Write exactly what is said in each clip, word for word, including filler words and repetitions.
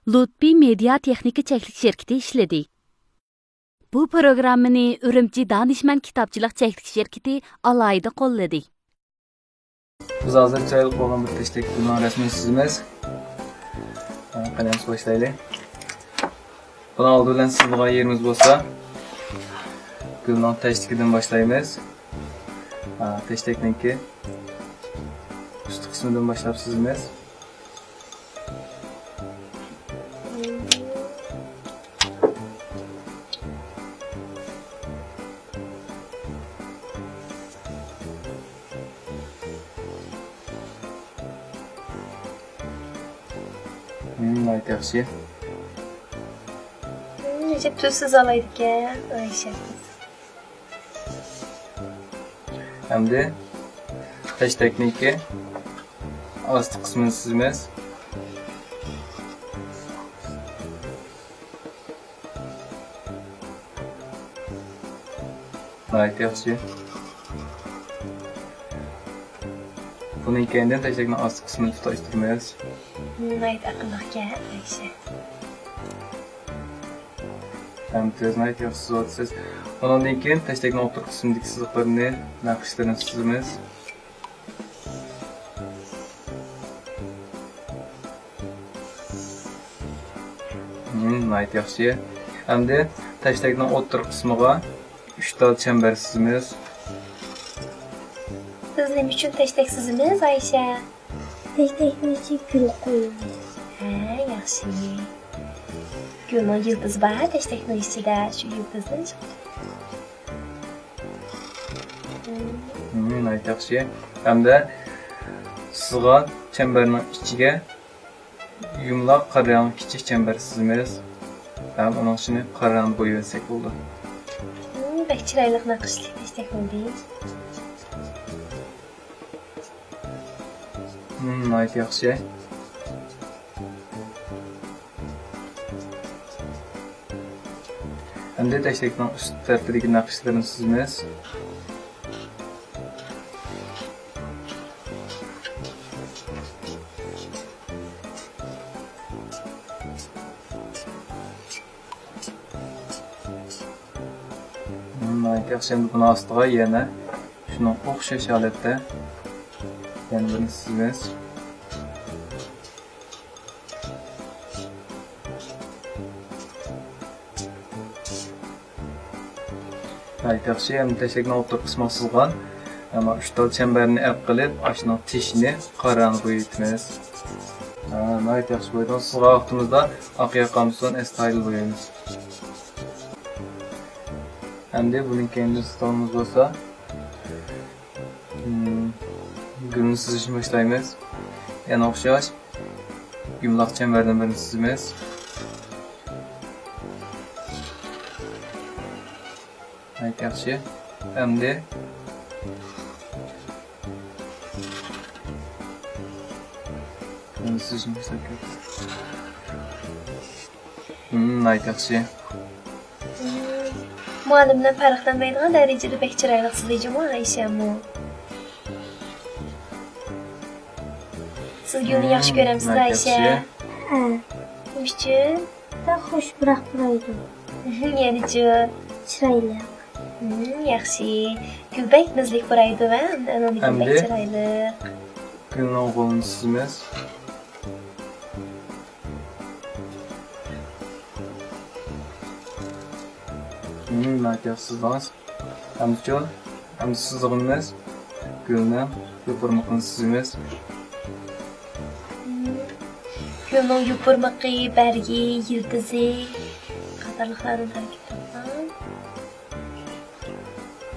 لۇتپى مېدىيا تېخنىكا چەكلىك شىركىتى ئىشلىدى. بۇ پروگراممىنى ئۈرۈمچى دانىشمەن كىتابچىلىق چەكلىك شىركىتى ئالاھىدە قوللىدى. بىز ھازىر چىرايلىق بولغان بىر تەشتەك گۈلنىڭ رەسمىنى سىزىمىز. قېنى باشلايلى. بۇنىڭ ئالدى بىلەن سىزىدىغان يېرىمىز بولسا، گۈلنىڭ تەشتىكىدىن باشلايمىز. ھە، تەشتەكنىڭكى ئۈستى قىسمىدىن باشلاپ سىزىمىز. مم، ناھايىتى ياخشى. مم، نېمىشقا تۈز سىزالايدىكەن، ئايشە. ئەمدى تەشتەكنىڭكى ئاستى قىسمىنى سىزىمىز. ناھايىتى ياخشى. بۇنىڭ كەينىدىن تەشتەكنىڭ ئاستى قىسمىنى تۇتاشتۇرىمىز. ناھايىتى ئەقىللىقكەن، ئايشە. ھەم تېز ناھايىتى ياخشى سىزىۋاتىسىز. ئۇنىڭدىن كېيىن تەشتەكنىڭ ئوتتۇرا قىسمىدىكى سىزىقلىرىنى، نەقىشلىرىنى سىزىمىز. مم، ناھايىتى ياخشى. ئەمدى تەشتەكنىڭ ئوتتۇرا قىسمىغا ئۈچ تال چەمبەر سىزىمىز. بىز نېمە ئۈچۈن تەشتەك سىزىمىز، ئايشە؟ تەشتەكنىڭ ئىچىگە گۈل قويىمىز. ھە، ياخشى. گۈلنىڭ يىلتىزى بار تەشتەكنىڭ ئىچىدە، شۇ يىلتىزدىن چىقىدۇ. مم، ناھايىتى ياخشى. ھەمدە سىزغان چەمبەرنىڭ ئىچىگە يۇمىلاق قارا رەڭلىك كىچىك چەمبەر سىزىمىز. ھەم ئۇنىڭ ئىچىنى قارا رەڭدە بويىۋەتسەك بولىدۇ. مم، بەك چىرايلىق نەقىشلىك تەشتەك بولدى. مم، ناھايىتى ياخشى. ئەمدى تەشتەكنىڭ ئۈست تەرىپىدىكى نەقىشلىرىنى سىزىمىز. مم، ناھايىتى ياخشى. ئەمدى بۇنىڭ ئاستىغا يەنە شۇنىڭغا ئوخشاش ھالەتتە يەنە بىرنى سىزىمىز. ناھايىتى ياخشى. ئەمدى تەشتەكنىڭ ئوتتۇرا قىسمىغا سىزغان، ئەمما ئۈچ تال چەمبەرنى ئەپ قىلىپ، ئاشۇنىڭ تېشىنى قارا رەڭدە بويىتىمىز. ھە، ناھايىتى ياخشى بويىدىڭىز. سىزغان ۋاقتىمىزدا ئاق ياقامسۇن، ئەستايىدىل بويايمىز. ئەمدى بۇنىڭ كەينىدىن سىزغىنىمىز بولسا، مم، گۈلنى سىزىشنى باشلايمىز. يەنە ئوخشاش يۇمىلاق چەمبەردىن بىرنى سىزىمىز. ناھايىتى ياخشى. ئەمدى گۈلنى سىزىشنى باشلاپ كەتتۇق. مم، ناھايىتى ياخشى. مۇئەللىم بىلەن پەرقلەنمەيدىغان دەرىجىدە بەك چىرايلىق سىزدى جۇمۇ ئايشەمۇ. سىز گۈلنى ياخشى كۆرەمسىز، ئايشە؟ ھە. نېمە ئۈچۈن؟ بەك خۇش پۇراق پۇرايدۇ. يەنىچۇ؟ چىرايلىق. ياخشى. گۈل بەك نازلىق پۇرايدۇ ۋە ئۇنىڭدىن كېيىن بەك ئەمدى چىرايلىق. گۈلنىڭ غولىنى سىزىمىز. مم، ناھايىتى ياخشى سىزدىڭىز. ئەمدىچۇ؟ ئەمدى سىزىدىغىنىمىز گۈلنىڭ يوپۇرمىقىنى سىزىمىز. گۈلنىڭ يوپۇرمىقى، بەرگى، يىلتىزى قاتارلىقلاردىن تەركىب تاپقان.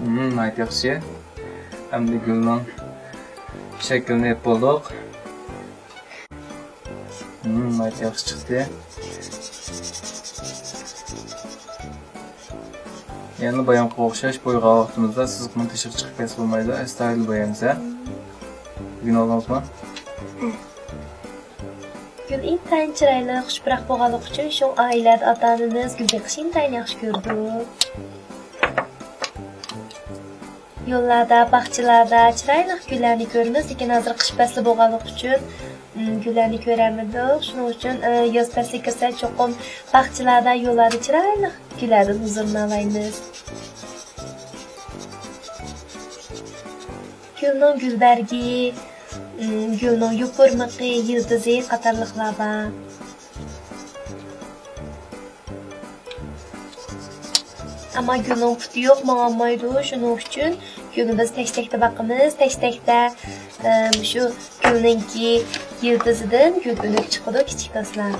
مم، ناھايىتى ياخشى. ئەمدى گۈلنىڭ شەكلىنى ئېلىپ بولدۇق. مم، ناھايىتى ياخشى چىقتى. يەنە بايامقىغا ئوخشاش بويىغان ۋاقتىمىزدا سىزىقنىڭ تېشىغا چىقىپ كەتسە بولمايدۇ، ئەستايىدىل بويايمىز ھە. ئۆگىنىۋالدىڭىزمۇ؟ گۈل ئىنتايىن چىرايلىق، خۇش پۇراق بولغانلىقى ئۈچۈن شۇڭا ئائىلىلەردە ئاتا-ئانىمىز گۈل بېقىشنى ئىنتايىن ياخشى كۆرىدۇ. يوللاردا، باغچىلاردا چىرايلىق گۈللەرنى كۆرىمىز، لېكىن ھازىر قىش پەسلى بولغانلىقى ئۈچۈن، ئىم، گۈللەرنى كۆرەلمىدۇق. شۇنىڭ ئۈچۈن، ئە، ياز پەسلى كىرسە چوقۇم باغچىلاردا، يوللاردا چىرايلىق گۈللەردىن ھۇزۇرلىنالايمىز. گۈلنىڭ گۈلبەرگى، ئىم، گۈلنىڭ يوپۇرمىقى، يىلتىزى قاتارلىقلار بار. ئەمما گۈلنىڭ پۇتى يوق، ماڭالمايدۇ. شۇنىڭ ئۈچۈن گۈلنى بىز تەشتەكتە باقىمىز. تەشتەكتە، ئە، مۇشۇ گۈلنىڭكى يىلتىزىدىن گۈل ئۈنۈپ چىقىدۇ، كىچىك دوستلار.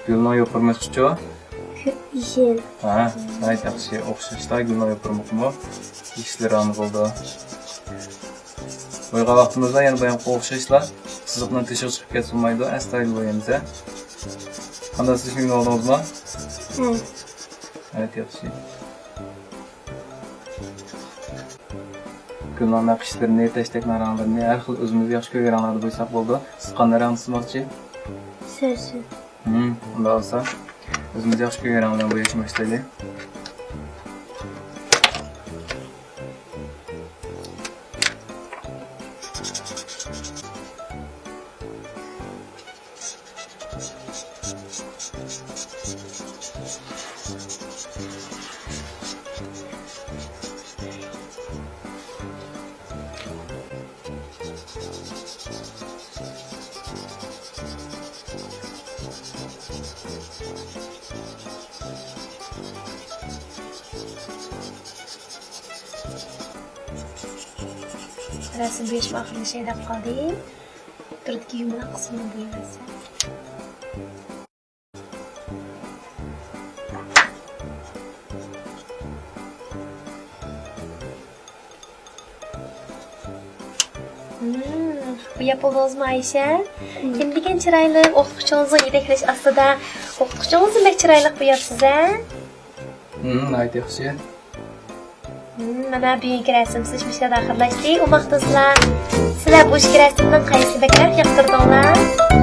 گۈلنىڭ يوپۇرمىقىچۇ؟ يېشىل. ھە، ناھايىتى ياخشى. ئوخشاشلا گۈلنىڭ يوپۇرمىقىمۇ يېشىل رەڭدە بولىدۇ. بويىغان ۋاقتىمىزدا يەنە بايامقىغا ئوخشاشلا سىزىقنىڭ تېشىغا چىقىپ كەتسە بولمايدۇ، ئەستايىدىل بويايمىز ھە. قانداق، سىز چۈشىنىۋالدىڭىزمۇ؟ ھە. ناھايىتى ياخشى. گۈلنىڭ نەقىشلىرىنى، تەشتەكنىڭ رەڭلىرىنى ھەر خىل ئۆزىمىز ياخشى كۆرگەن رەڭلەردە بويىساق بولىدۇ. سىز قانداق رەڭدە سىزماقچى؟ سەرسىز. ھىم، ئۇنداق بولسا ئۆزىمىز ياخشى كۆرگەن رەڭ بىلەن بوياشنى باشلايلى. رەسىم بېرىشمۇ ئاخىرلىشاي دەپ قالدى. ئوتتۇرىدىكى يۇمىلاق قىسمىنى بويىۋەتسەم. مم، بوياپ بولدىڭىزمۇ ئايشە؟ مم. نېمە دېگەن چىرايلىق، ئوقۇتقۇچىڭىزنىڭ يېتەكلىشى ئاستىدا. ئوقۇتقۇچىڭىزمۇ بەك چىرايلىق بوياپسىز ھە؟ مم، ناھايىتى ياخشى. مم، مانا بۈگۈنكى رەسىم سىزىش مۇشۇ يەردە ئاخىرلاشتى. ئوماق دوستلار، سىلەر بۇ ئىككى رەسىمنىڭ قايسىنى بەكرەك ياقتۇردۇڭلار؟